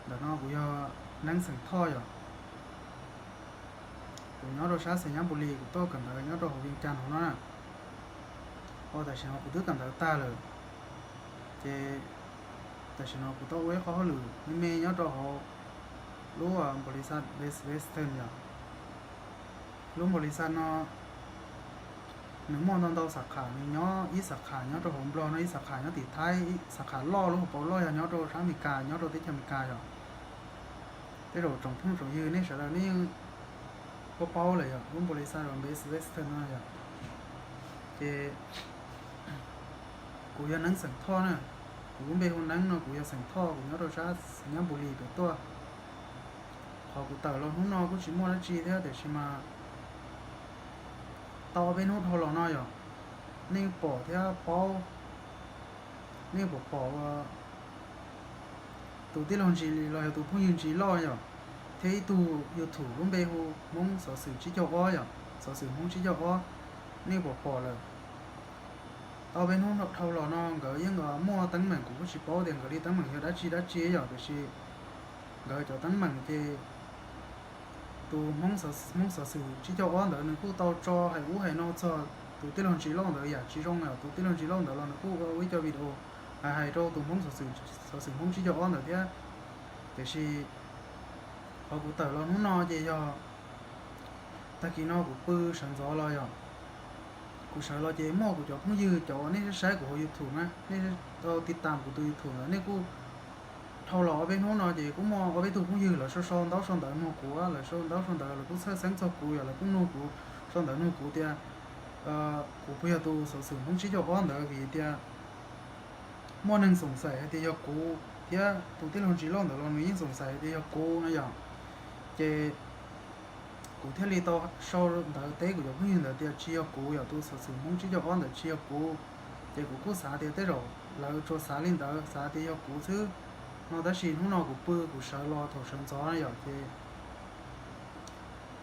Ntawm no kuv yog Neeb xeem Thoj yom. Kuv nyob rau sab Xais Nyab Npus Lis, kuv tuaj kawm ntawv nyob rau hauv Vias Cas hauv no na. Ua tam sim no kuv twb kawm ntawv tag lawm, ces tam sim no kuv tau ua ib qho hauj lwm me me nyob rau hauv lub npaus lis xaj Best Western yom. Lub npaus lis xaj no nws muaj ntau ntau xab kham, nws nyob ib xab kham nyob rau hauv Nplog no, ib xab kham nyob tim Thaib, ib xab kham loj lub hauv paus loj yog nyob rau sab Amelikas, nyob rau teb chaws Amelikas yom. Tej zaum tsoom phooj tsoom ywg nej sawv daws nej yeej paub paub lawm yom, lub npaus lis xaj Best Western no yom. Ces kuv yog Neeb xeem Thoj na, kuv lub npe hu Neeb no, kuv yog xeem Thoj, kuv nyob rau sab Xais Nyab Npus Lis pem tuaj. Qhov kuv tawm los hnub no kuj tsis muaj dab tsi thiab, tiam sis mas tau ob peb hnub dhau los no yom, nej pom thiab paub, nej pom pom tus tij laug Ntsis los yog tus phooj ywg Ntsis Lauj yom, thiab ib tug YouTube lub npe hu Hmoob Xov Xwm Tsib Caug Ob yom, Xov Xwm Hmoob Tsib Caug Ob, nej pom pom lawm. Tau peb hnub dhau los no nkawd yeej muaj teeb meem, kuv kuj tsis paub tias nkawd li teeb meem yog dab tsi dab tsi yom, tiam sis nkawd cov teeb meem ces tus Hmoob Xov Xwm Tsib Caug Ob ntawd nws kuj tau tso hais ub hais no txog tus tij laug Ntsis Lauj ntawd yam tsis zoo, tus tij laug Ntsis Lauj ntawd los nws kuj ua ib co video hais hais rau tus Hmoob Xov Xwm Hmoob Tsib Caug Ob ntawd thiab. Tiam sis qhov kuv tawm los hnub no ces yog tag kis no kuv pw sawv ntxov los yom, kuv sawv los ces muaj kuv cov phooj ywg cov uas nej saib kuv hauv YouTube na, nej tau tiv tam kuv tus YouTube ntawd, nej kuj dhau los ob peb hnub no ces kuj muaj ob peb tug phooj ywg lawv sau sau ntaub sau ntawv nug kuv, lawv sau ntaub sau ntawv, lawv kuj txhawj xeeb txog kuv yom, lawv kuj nug kuv, sau ntawv nug kuv tias kuv puas yog tus Xov Xwm Hmoob Tsib Caug Ob ntawd, vim tias muaj neeg xoom xaim hais tias yog kuv, thiab tus tij laug Ntsis Lauj ntawd los nws yeej xoom xaim hais tias yog kuv no yom. Ces kuv thiaj li tau sau ntawv teb kuv cov phooj ywg ntawd tias tsis yog kuv yom, tus Xov Xwm Hmoob Tsib Caug Ob ntawd tsis yog kuv. Ces kuv kuj xav tias tej zaum lawv tsuas xav li ntawd, xav tias yog kuv xwb no, tab sis hnub no kuv pw kuv sawv los thaum sawv ntxov yom, ces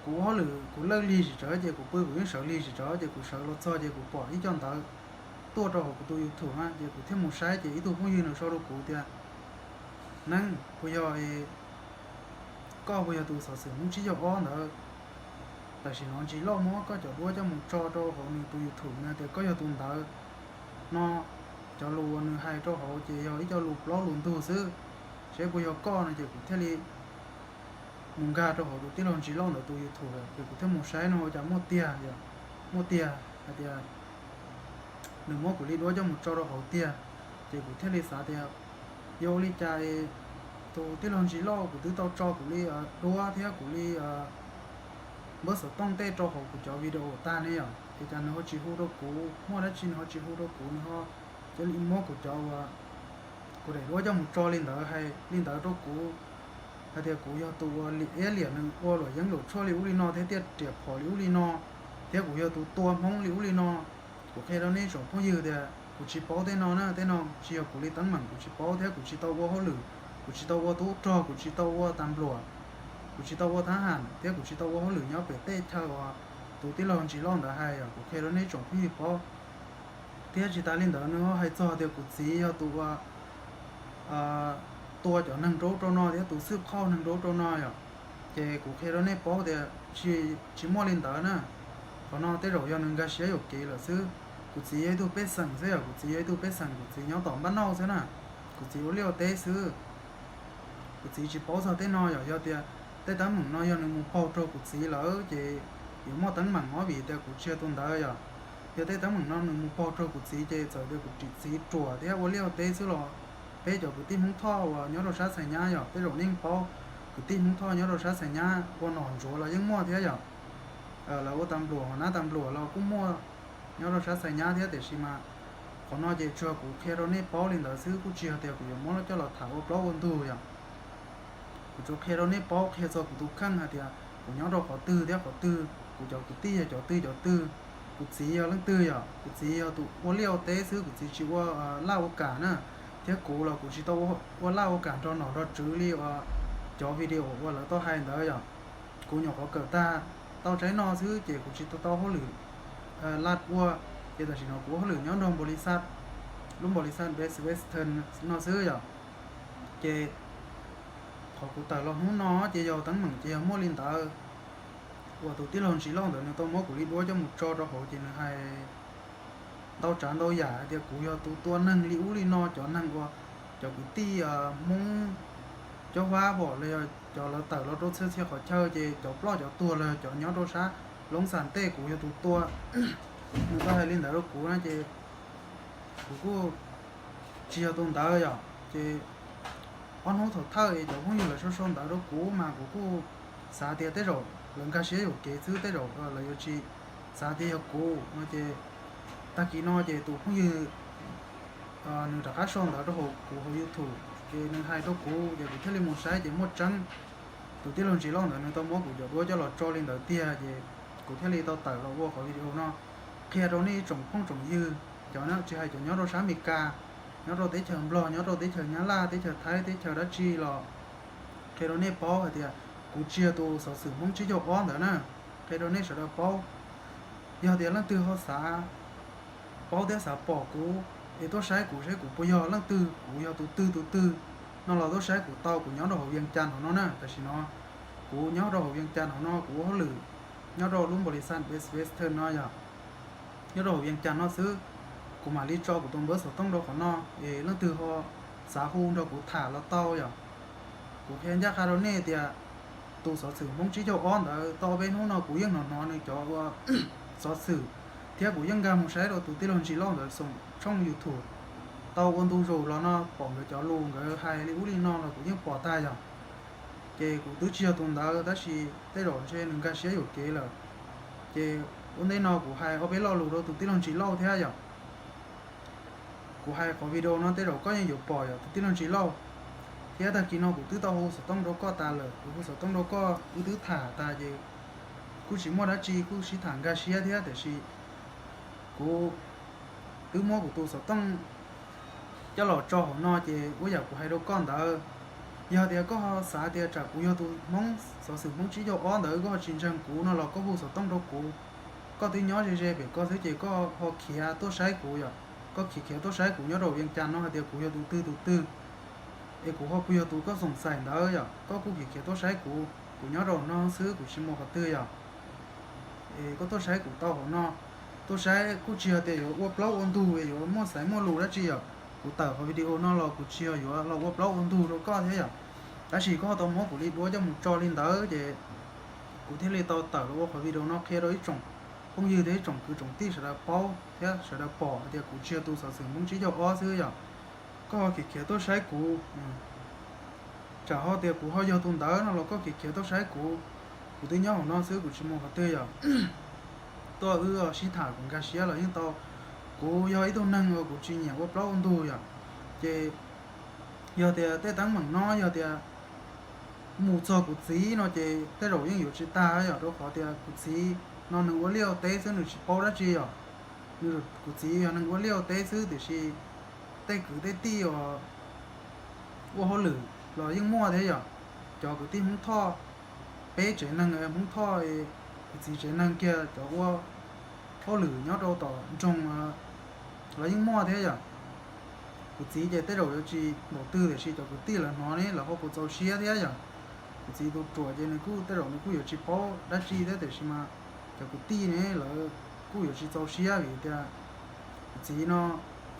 kuv ua hauj lwm kuv lawj lig tsis tsawv, ces kuv pw kuv yeej sawv lig tsis tsawv, ces kuv sawv los txog ces kuv pom ib co ntawv tuaj rau hauv kuv tus YouTube na, ces kuv thiaj mus saib ces ib tug phooj ywg nws sau rau kuv tias, Neeb, puas yog, koj puas yog tus Xov Xwm Hmoob Tsib Caug Ob ntawd? Tam sim no Ntsis Lauj muab koj cov duab coj mus tso rau hauv nws tus YouTube na tias koj yog tus ntawd no, cov lus uas nws hais rau hauv ces yog ib co lus plaub lus ntug xwb, seb puas yog koj no. Ces kuv thiaj li mus nkag rau hauv tus tij laug Ntsis Lauj ntawd tus YouTube lawm, ces kuv thiaj mus saib no ua cas muaj tiag, muaj tiag hais tias nws muab kuv li duab coj mus tso rau hauv tiag. Ces kuv thiaj li xav tias yog ua li cas tus tij laug Ntsis Lauj kuv twb tau tso kuv li duab thiab kuv li npawb xov tooj tej rau hauv kuv cov video tag ne yom, es cas nws ho tsis hu rau kuv, muaj dab tsi nws ho tsis hu rau kuv, nws ho cia li muab kuv cov uas kuv daim duab coj mus tso li ntawd, hais li ntawd rau kuv, hais tias kuv yog tus uas lim iab liam nws ua luam yeeb luam tshuaj li ub li no thiab tiaj riam phom li ub li no, thiab kuv yog tus tua Hmoob li ub li no. Kuv qhia rau nej tsoom phooj ywg tias kuv tsis paub tej no na, tej no tsis yog kuv li teeb meem, kuv tsis paub thiab kuv tsis tau ua hauj lwm, kuv tsis tau ua tub rog, kuv tsis tau ua tas npluam, kuv tsis tau ua thab ham thiab kuv tsis tau ua hauj lwm nyob pem tej chaw uas tus tij laug Ntsis Lauj ntawd hais os. Kuv qhia rau nej tsoom phooj ywg paub. Thiab tsis tas li ntawd nws ho hais txog tias kuv txiv yog tus uas tua cov neeg nraub rau no thiab tus xwb qhauj neeg nraub rau no yom. Ces kuv qhia rau nej paub tias tsis, tsis muaj li ntawd na. Qhov no tej zaum yog nws nkag siab yuam kev lawm xwb. Kuv txiv yog ib tug pej xeem xwb yom, kuv txiv yog ib tug pej xeem, kuv txiv nyob tom npaj nauj xwb na. Kuv txiv ua liaj ua teb xwb. Kuv txiv tsis paub txog tej no yom. Yog tias tej teeb meem no yog nws mus paug rau kuv txiv lawm ces yuav muaj teeb meem os, vim tias kuv tsis yog tus ntawd yom. Yog tej teeb meem no nws mus paug rau kuv txiv ces txawm tias kuv txiv ruam thiab ua liaj ua teb xwb los peb cov kwv tij Hmoob Thoj uas nyob rau sab Xais Nyab yom, tej zaum nej paub kwv tij Hmoob Thoj nyob rau sab Xais Nyab ua nom ntsuav los yeej muaj thiab yom. Lawv ua tas npluam, hos nab tas npluam los kuj muaj nyob rau sab Xais Nyab thiab, tiam sis mas qhov no ces tsuas kuv qhia rau nej paub li ntawd xwb, kuj tsis yog tias kuv yuav muab coj los tham ua plaub ua ntug yom. Kuv tsuas qhia rau nej paub, qhia txog kuv tus kheej hais tias kuv nyob rau qhov twg thiab qhov twg, kuv cov kwv tij yog cov twg cov twg, kuv txiv yog leej twg yom. Kuv txiv yog tus ua liaj ua teb xwb, kuv txiv tsis ua laj ua kam na. Thiab kuv los kuv tsis tau ua laj ua kam nrog nom nrog tswv li uas cov video uas lawv tau hais ntawd yom. Kuv nyuam qhuav kawm tag tau tsaib no xwb ces kuv tsis tau tau hauj lwm laj ua. Ces tam sim no kuv ua hauj lwm nyob nrog npaus lis xaj, lub npaus lis xaj Best Western no xwb yom. Ces qhov kuv tawm los hnub no ces yog teeb meem ces yog muaj li ntawd. Uas tus tij laug Ntsis Lauj ntawd nws tau muab kuv li duab coj mus tso rau hauv ces nws hais ntau tsav ntau yam hais tias kuv yog tus tua neeg li ub li no, cov neeg uas cov kwv tij Hmoob Cob Vab pom los yog cov lawv tawm los rau txhia txhia qhov chaw ces cov ploj cov tuag los yog cov nyob rau sab Loob Xas Tej kuv yog tus tua. Nws tau hais li ntawd rau kuv na ces kuv kuj tsis yog tus ntawd yom. Ces ob hnub thaum thawj es cov phooj ywg lawv sau sau ntawv rau kuv mas kuv kuj xav tias tej zaum lawv nkag siab yuam kev xwb, tej zaum lawv yuav tsis xav tias yog kuv no ces tag kis no ces tus phooj ywg nws rov qab sau ntawv rau hauv kuv hauv YouTube ces nws hais rau kuv ces kuv thiaj li mus saib ces muaj tseeb. Tus tij laug Ntsis Lauj ntawd nws tau muab kuv cov duab coj los tso li ntawd tiag ces kuv thiaj li tau tawm los ua qhov video no qhia rau nej tsoom phooj tsoom ywg, cov tsis hais cov nyob rau sab Amelikas, nyob rau teb chaws Nplog, nyob rau teb chaws Nyab Laj, teb chaws Thaib, teb chaws dab tsi los qhia rau nej paub hais tias kuv tsis yog tus xov xwm Hmoob tsib caug ob ntawd na. Qhia rau nej sawv daws paub, yog tias leej twg ho xav paub thiab xav pom kuv es tuaj saib kuv saib kuv puas yog leej twg, kuv yog tus twg tus twg no los tuaj saib kuv tau. Kuv nyob rau hauv Vias Cas hauv no na, tam sim no kuv nyob rau hauv Vias Cas hauv no, kuv ua hauj lwm nyob rau lub npaus lis xaj Best Western no yom, nyob rau hauv Vias Cas no xwb. Kuv mam li tso kuv tus npawb xov tooj rau qhov no es leej twg ho xav hu nrog kuv tham los tau yom. Kuv qhia ncaj qha rau nej tias tus xov xwm Hmoob tsib caug ob ntawd tau peb hnub no kuv yeej hnov hnov nws cov ua xov xwm thiab kuv yeej nkag mus saib rau tus tij laug Ntsis Lauj ntawd xoom tshooj YouTube tau ua ntu zus los no pom nkawd cov lus nkawd hais li ub li no los kuv yeej pom tag yom. Ces kuv twb tsis yog tus ntawd tab sis tej zaum ntshe nws nkag siab yuam kev lawm. Ces ua ntej no kuv hais ob peb lo lus rau tus tij laug Ntsis Lauj thiab yom. Kuv hais qhov video no tej zaum koj yeej yuav pom yom tus tij laug Ntsis Lauj. Thiab tag kis no kuv twb tau hu xov tooj rau koj tas lawm, kuv hu xov tooj rau koj wb twb tham tas ces kuj tsis muaj dab tsi, kuj sib tham nkag siab thiab tiam sis kuv twb muab kuv tus xov tooj coj los tso hauv no ces ua yam kuv hais rau koj ntawd. Yog tias koj ho xav tias tsam kuv yog tus Hmoob xov xwm Hmoob tsib caug ob ntawd koj ho tsis ntseeg kuv no los koj hu xov tooj rau kuv. Koj twb nyob ze ze pem koj xwb ces koj ho khiav tuaj saib kuv yom. Koj khiav khiav tuaj saib kuv nyob rau Vias Cas no hais tias kuv yog tus twg tus twg es kuv ho puas yog tus koj xoom xaim ntawd yom. Koj kuj khiav khiav tuaj saib kuv, kuv nyob rau no xwb kuv tsis mus qhov twg yom. Es koj tuaj saib kuv tau hauv no, tuaj saib kuj tsis yog tias yuav ua plaub ua ntug es yuav muaj xaiv muaj lus dab tsi yom. Kuv tawm qhov video no los kuv tsis yog yuav los ua plaub ua ntug rau koj thiab yom. Tab sis koj tau muab kuv li duab coj mus tso li ntawd ces kuv thiaj li tau tawm los ua qhov video no qhia rau ib tsoom phooj ywg thiab ib tsoom kwv tsoom tij sawv daws paub thiab sawv daws pom hais tias kuv tsis yog tus xov xwm Hmoob tsib caug ob xwb yom. Koj ho khiav khiav tuaj saib kuv, tsam ho tias kuv ho yog tus ntawd no los koj khiav khiav tuaj saib kuv. Kuv twb nyob hauv no xwb kuv tsis mus qhov twg yom. Tuaj wb sib tham kuv nkag siab los yeej tau. Kuv yog ib tug neeg uas kuv tsis nyiam ua plaub ua ntug yom. Ces yog tias tej teeb meem no yog tias mus txog kuv txiv no ces tej zaum yeej yuav tsis tag yom, rau qhov tias kuv txiv no nws ua liaj ua teb xwb nws tsis paub dab tsi yom. Nws, kuv txiv yog neeg ua liaj ua teb xwb tiam sis tej kwv tej tij uas ua hauj lwm los yeej muaj thiab yom. Cov kwv tij Hmoob Thoj, peb tsev neeg Hmoob Thoj, kuv txiv tsev neeg kiag cov ua hauj lwm nyob rau tom nroog los yeej muaj thiab yom. Kuv txiv ces tej zaum yuav tsis npaum twg tiam sis cov kwv tij lawv hnov ne lawv ho puas txaus siab thiab yom. Kuv txiv tus ruam ces nws kuj tej zaum nws kuj yuav tsis paub dab tsi thiab tiam sis mas cov kwv tij ne lawv kuj yuav tsis txaus siab vim tias kuv txiv no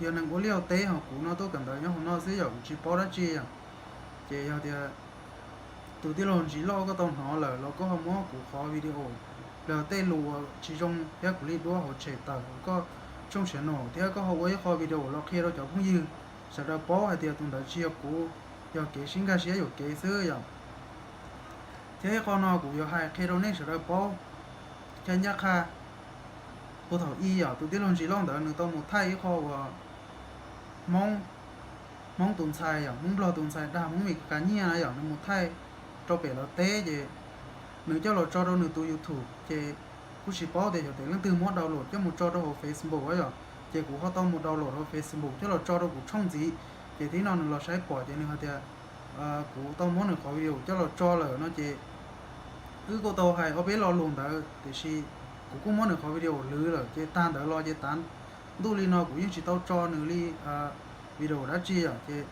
yog neeg ua liaj ua teb ho kuv no tuaj kawm ntawv nyob hauv no xwb yom, kuv tsis paub dab tsi yom. Ces yog tias tus tij laug Ntsis Lauj koj tau hnov lawm los koj ho muab kuv qhov video los tej lus uas tsis zoo thiab kuv li duab hauv tshem tawm hauv koj tshooj channel thiab koj ho ua ib qho video los qhia rau cov phooj ywg sawv daws paub hais tias tus ntawd tsis yog kuv, yog kev sib nkag siab yuam kev xwb yom. Thiab ib qho no kuv yuav hais qhia rau nej sawv daws paub, qhia ncaj qha. Puag thaum ub yom tus tij laug Ntsis Lauj ntawd nws tau mus thaij ib qho uas Hmoob, Hmoob tus ntxhais yom, Hmoob Nplog tus ntxhais dag Hmoob Mes Kas nyiaj na yom, nws mus thaij rau pem lawv teb ces nws coj los tso rau nws tus YouTube ces kuj tsis paub tias yog tes leej twg muab download coj mus tso rau hauv Facebook yom. Ces kuv ho tau mus download hauv Facebook coj los tso rau kuv tshooj ntxiv. Ces tib no nws los saib pom ces nws hais tias kuv tau muab nws qhov video coj los tso lawm no ces wb kuj tau hais ob peb lo lus ntawd tiam sis kuv kuj muab nws qhov video lwv lawm ces tag ntawd los ces tav ntuj li no kuv yeej tsis tau tso nws li video dab tsi yom. Ces